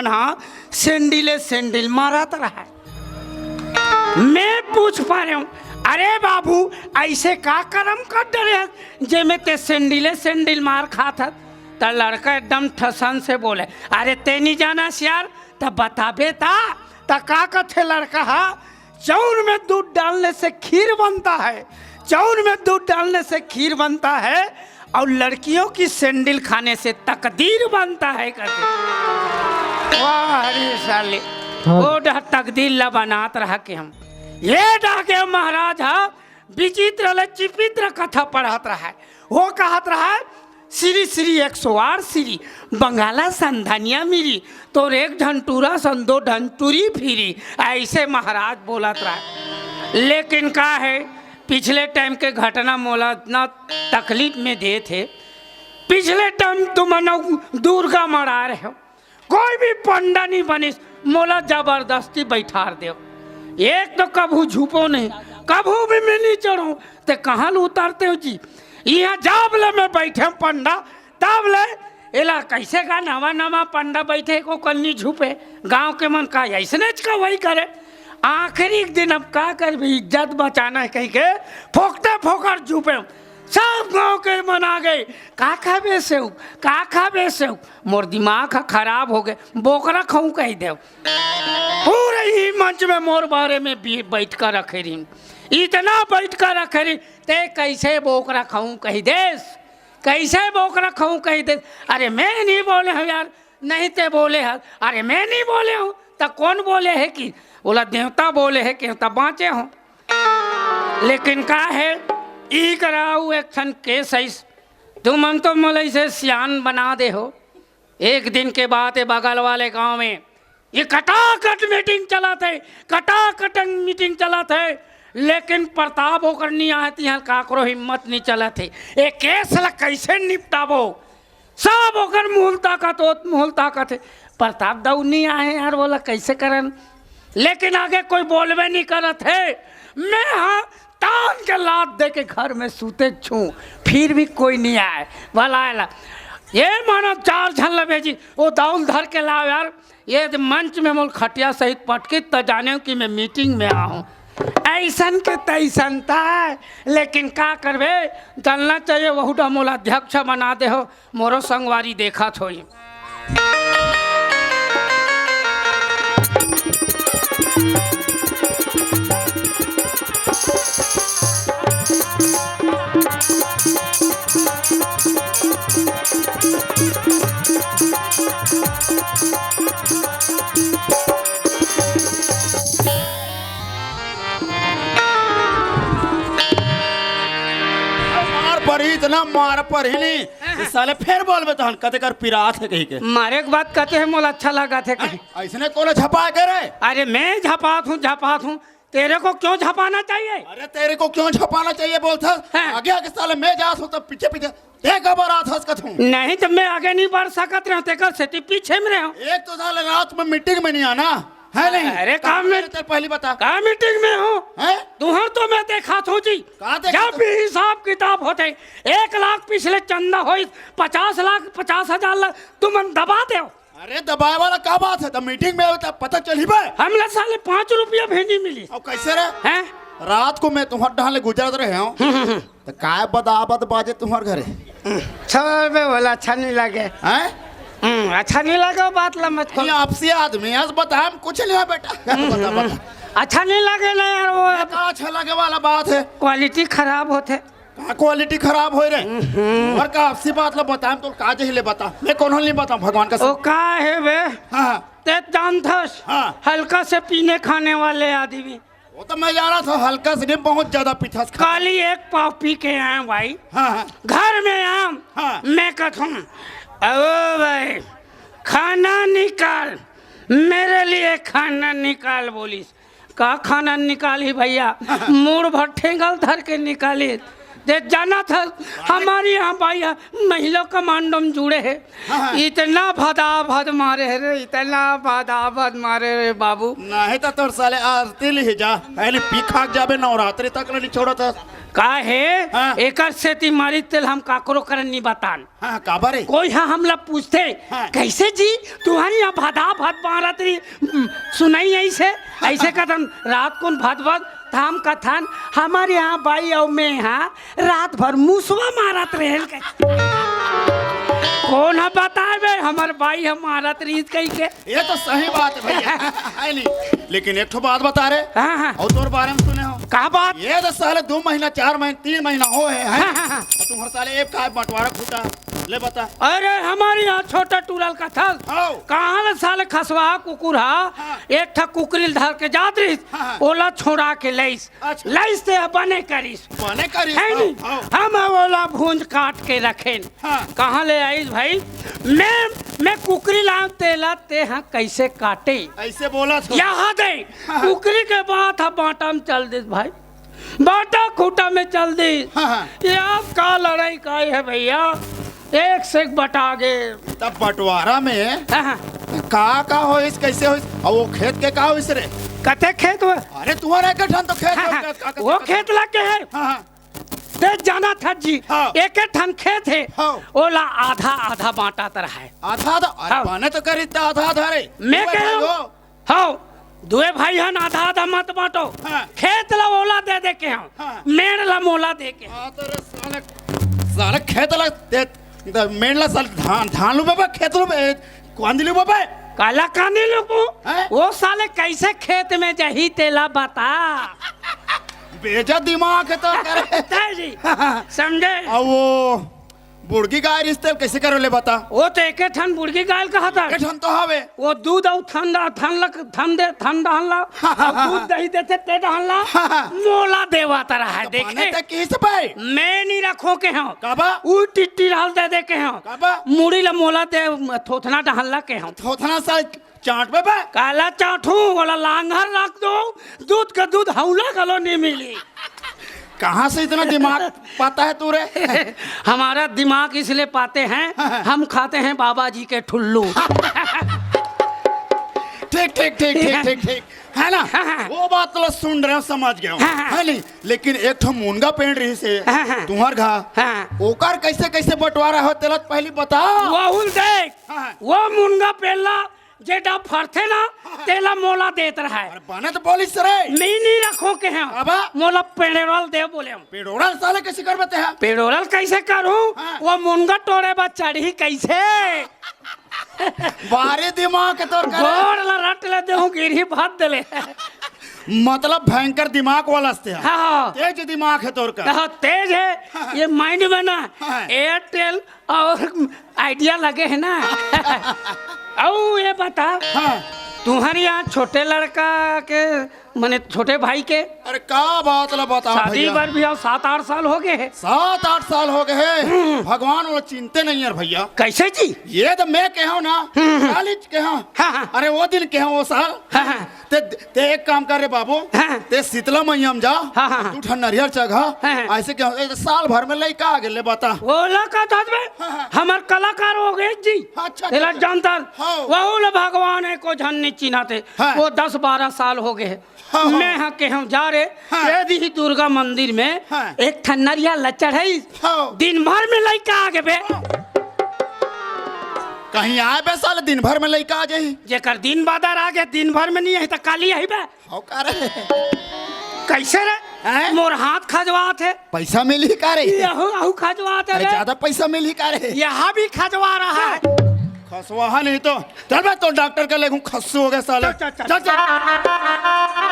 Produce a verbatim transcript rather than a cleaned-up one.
हाँ, सैंडिले सैंडिल मारत रहा। मैं पूछ पा रहे हूँ, "अरे बाबू, ऐसे का करम कर डरे हस, जेमे ते सैंडिले सैंडिल मार खात हस?" त लड़का एकदम ठसन से बोले, "अरे, ते नहीं जाना सियार, त बताबे ता।" त का कथे लड़का हा, "चाउर में दूध डालने से खीर बनता है, चाउर में दूध डालने से खीर बनता है, और लड़कियों की सैंडल खाने से तकदीर बनता है," कहते। वाह रे साले, हाँ। वो डह तकदीर ला बनात रहा के हम, ये डह के महाराज हा विचित्र ले चिपित्र कथा पढ़त रहा है। वो कहत रहा है, "श्री श्री एक सौ आठ श्री, बंगाला सन धनिया मिरी, तोर एक झन टूरा सन दो झन टूरी फिरी।" ऐसे महाराज बोलत रहे। लेकिन का है, पिछले टाइम के घटना मोला इतना तकलीफ में देत हे। पिछले टाइम तुमन दुर्गा मड़ा रहे हो, कोई भी पंडा नहीं बनिस, मोला जबरदस्ती बैठार देव। एक तो कभू झुपो नहीं, कभू भी मैं नहीं चढ़ो, ते कहाँ ले उतारते हो जी? यहाँ जब ले मैं बैठे पंडा, तब ले एला कैसे का नवा नवा पंडा बैठे को कन्नी झुपे। गांव के मन का ऐसने च का वही करे। आखिरी एक दिन अब का करबे, इज्जत बचाना है कही के फोकते फोकट झुपे। सब गांव के मन आ गए, "का खाबे सेव, का खाबे सेव?" मोर दिमाग ह खराब हो गए, "बोकरा खाऊं कही देव।" पूरे ही मंच में मोर बारे में भी बैठ कर रखे रही, इतना बैठ कर रखे रही, "ते कैसे बोकरा खाऊं कही देस, कैसे बोकरा खाऊं कही देस?" "अरे मैं नहीं बोले हूँ यार।" "नहीं ते बोले हस।" "अरे मैं नहीं बोले हूँ, त कौन बोले है कि?" बोला, "देवता बोले है कि तब बाँचे हो।" लेकिन का है, ई कराऊ एक ठन केस आइस, तुमन तो मोला इसे सियान बना दे हो। एक दिन के बात है, बगल वाले गांव में ये कटाकट मीटिंग चलत है, कटाकट मीटिंग चलत है, लेकिन प्रताप ओकर नहीं आए, तिहां काकरो हिम्मत नहीं चलत है। ये केस ला कैसे निपटाबो? सब ओकर मुहल ताकत होत, मुहल ताकत हे। प्रताप दाऊ नहीं आए यार, बोला कैसे करन? लेकिन आगे कोई बोलबे नहीं करत हे। मैं हाँ तान के लात दे के घर में सूते छू, फिर भी कोई नहीं आए। भला आएला, ये मानो चार झन ला भेजी, वो दौल धर के लाओ यार। ये दे मंच में मोल खटिया सहित पटकी त जाने कि मैं मीटिंग में आया हूँ। ऐसन के तैसन ताय, लेकिन का करबे, चलना चाहिए, वहू डा मोला अध्यक्ष बना दे हो, मोरो संगवारी देखत होई। मार परी, इतना मार परी नहीं। हाँ, हाँ। इस साले फेर बोलबे तहन कते कर पिरात हे कही के। मारे के बाद कते हे मोला अच्छा लागत हे कही। ऐसने कोन झपा के रे? अरे मैं झपात हूँ, झपात हूँ। तेरे को क्यों झपाना चाहिए? अरे तेरे को क्यों झपाना चाहिए बोलथस? हाँ। आगे आगे साले मैं जात हूँ तब पीछे पीछे ते काबर आथस कथूं। नहीं तो मैं आगे नहीं बढ़ सकत रहे हूँ, तेकर सेती पीछे में रहे हूँ। एक तो साले रात में मीटिंग में नहीं आना, है नहीं? अरे काम में तेरे पहली बता। का मीटिंग में हूँ? हैं? तुहर तो मैं देखात हूँ जी। का देखात जब हूँ? भी हिसाब किताब होथे, एक लाख पिछले चंदा होइस, पचास लाख, पचास हजार ला तुमन दबा देव। अरे दबाए वाला का बात हे? त मीटिंग में आवे त पता चलही बे। हमला साले पाँच रुपया भी नहीं मिली। अब कैसे रे? हैं? रात को मैं तुम्हार डहान ले गुजरत रहे हूँ। हम्म, हम्म, हम्म। त काय बदाबद बाजे तुम्हार घरे? हम्म, छोड़ बे, बोला अच्छा नहीं लगे। हैं? हम्म, अच्छा नहीं लगे, बात ला मत खोल। ये आपसी आदमी है, बता, हम कुछ नहीं है बेटा। हम्म, बता, हम्म। बता। अच्छा नहीं लगे ना यार, वो ये का अच्छा लगे वाला बात हे? क्वालिटी खराब होथे। का क्वालिटी खराब होय रे? हम्म। और का आपसी बात ला बताएं तो का जही ले बता। मैं कोनो नहीं बताऊं, भगवान का ओ सब। का हे बे? हाँ, हाँ। ते जानथस? हाँ। हल्का से पीने खाने वाले आदमी। वो तो मैं जाना था, हल्का से नहीं, बहुत ज्यादा पीथस खा। काली एक पाव पी के आया भाई। हाँ, हाँ। घर में आया, हाँ। मैं कथूं, "ओ भाई, खाना निकाल, मेरे लिए खाना निकाल," बोलिस। का खाना निकाली भैया? मुड़ भर ठेंगल धर के निकाली। ते जानत हस, हमर इहाँ बाई ह महिला कमांडो म जुड़े हे। हाँ, हाँ। इतना भदाभद मारे हे रे, इतना भदाभद मारे रे बाबू। नहीं त तोर साले आरती लिही जा, अइली पी खा के जाबे, नवरात्रि तक ले नहीं छोड़त हस। का हे? हाँ। एकर सेती मारिस तेला हम काकरो करा नहीं बतान। हाँ, काबर रे? कोई ह हमला पूछथे, हाँ। "कइसे जी, तुम्हर इहाँ भदाभद मारत रहिस, सुनई अइसे, अइसे कथन रात कुन भदभद?" त हम कथन, "हमर इहाँ बाई अउ मैं ह रात भर मुसवा मारत रहेन।" कोन ह बताय बे, हमर बाई ह मारत रहिस कहिके? ये तो सही बात हे भइया। हे नहीं, लेकिन एक ठो बात बता रे। हाँ, हाँ। अउ तोर बारे म सुने हों। का बात? ये तो साले दू महीना, चार महीना, तीन महीना होहे, हैं? हाँ, हाँ, हाँ। अउ तुम्हर साले एक का बंटवारा खूटा, ले बता। अरे, हमर इहाँ छोटा टूरा ल कथस। हव। कहाँ ले साले खसवा कुकुर ह, हाँ। एक ठा कुकरी ल धर के जात रहिस, हाँ, हाँ। ओला छोड़ा के लइस। अच्छा। लइस ते बने करिस। बने करिस, हे नहीं? हव, हव। हम ओला भूंज काट के रखेन। हाँ। कहाँ ले आइस भाई? मैं, मैं कुकरी लान तेला तेहा कइसे काटे? अइसे बोलत हो। यहाँ दे, हाँ। कुकरी के बात ह बांटा म चल दिस भाई, बांटा खूटा म चल दिस। हाँ, हाँ। ये अब का लड़ाई काय हे भइया, एक से एक बटा गे। तब बंटवारा म हाँ, हाँ। का का होइस, कइसे होइस? अउ वो खेत के का होइस रे? कते खेत हो? अरे तुम्हर एक ठन तो खेत हाँ, हो, हाँ। का, का, का, वो का, खेत लग गे हे। हाँ, हाँ। ते जानत हस जी, हाँ। एके ठन खेत हे, हाँ। ओला आधा आधा बांटत रहय। आधा आधा? अरे हाँ। बने तो करिस त आधा आधा रे। मैं दुए कहूँ, भाई हो। हाँ, दुए भाई हन, आधा आधा मत बांटो। हाँ। खेत ला ओला दे दे के हंव, हाँ। मेड़ ला मोला दे के हंव। हाँ, तो रे साले, साले खेत ला दे, दे, मेड़ ला साले धान, धान लूबे बे, खेत लूबे, कांदी लूबे बे। काला कांदी लूबो? हैं? वो साले कइसे खेत म जाही तेला बता। बेजा दिमाग हे तो करे। तय जी, समझे? अउ वो बुड़गी गाय रिहिस तेला कइसे करो ले बता? वो तो एके ठन बुड़गी गाय ल कहत हस। एके ठन तो हवे। वो दूध अउ थन, थन ल, थन दे, थन डहन ला, अउ दूध दही देथे ते डहन ला, मोला देवत रहय, त देखे? बने ते किहिस बे। मैं नहीं रखों के हंव। काबर? वो टिट्टी रहल दे दे के हंव। काबर? मुड़ी ला मोला दे, थोथना डहन ला के हंव। थोथना साले चांटबे बे। काला चांटहूं, ओला लांघर रख दो, दूध के दूध हौला घलो नहीं मिली। कहाँ से इतना दिमाग पाता है तू रे? हमारा दिमाग इसलिए पाते हैं, हाँ, हाँ। हम खाते हैं बाबा जी के ठुल्लू। ठीक, ठीक, ठीक, ठीक, ठीक, ठीक। है ना? हाँ, हाँ। वो बात तो सुन रहे हो, समझ गया हूँ। हाँ, हाँ। है नहीं? लेकिन एक ठो मुनगा पेड़ रहिस हे, हाँ, हाँ। तुम्हर घर, हाँ। ओकर कइसे, कइसे बंटवारा हो, तेला तो पहली बता। वहू ल देख, हाँ, हाँ। वो मुनगा पेड़ ला जेटा फरथे ना, तेला मोला देत रहय। अरे बने तो बोलिस रे। मैं नहीं रखों के हंव। अबा। मोला पेड़ोरा ल दे बोले हंव। पेड़ोरा ल साले कइसे करबे तेहा? पेड़ोरा ल कइसे करहूं? हाँ। वो मुनगा टोड़े बर चढ़ही कइसे? भारी दिमाग हे तोर करे। गोड़ ला रट ले देहूं, गिरही भात देले। मतलब भयंकर दिमाग वाला हस तेहा। हाँ, हाँ। तेज दिमाग हे तोर का। हाँ, तेज हे। हाँ। ये mind में ना, हाँ। Airtel अउ Idea लगे हे ना। अउ ये बता, हाँ। तुम्हर इहाँ छोटे लड़का के, मने छोटे भाई के अरे का बात ला बतावंव शादी भइया। बर भी अउ सात आठ साल हो गे हे। सात आठ साल हो गे हे। हम्म। भगवान वाला चिंते नहीं हे भइया। कइसे जी? ये तो मैं केहेंव ना, हम्म, हम्म। कालीच केहेंव। हाँ, हाँ। अरे वो दिन केहेंव वो साल। हाँ, हाँ। ते, ते एक काम कर रे बाबू, हाँ। ते शीतला मैया म जा, हाँ, हाँ, हाँ। दू ठन नरियर चघा, हाँ, हाँ। अइसे केहेंव, ए, साल भर में लइका आ गे ले बता। ओला का दाद में, हाँ, हाँ। हमर कलाकार हो गे जी। अच्छा, अच्छा, एला अच्छा। जानथन। हाँ। वहू ला भगवान एको झन नइ चिन्हत हे। हाँ। वो दस बारह साल हो गे हे। हाँ, हाँ। मैं हा केहेंव जा रे, हाँ। ए दिही दुर्गा मंदिर में हाँ। एक ठन नरियर ला चढ़ाइस। हाँ। दिन भर में लइका आ गे बे। कहीं आय बे साले, दिन भर में लइका आ जाही। जेकर दिन बादर आ गे, दिन भर में नहीं आही त काली आही बे। हव का रे? कइसे रे? हैं? मोर हाथ खजवात हे। पइसा मिलही का रे? यहू, यहू खजवात हे अरे रे। जादा पइसा मिलही का रे? यहाँ भी खजवा रहा है। खसवाहा नहीं तो। चल बे, तो डॉक्टर का लेगहूं, खस्सू हो गे साले। चल, चल, चल। चल, चल।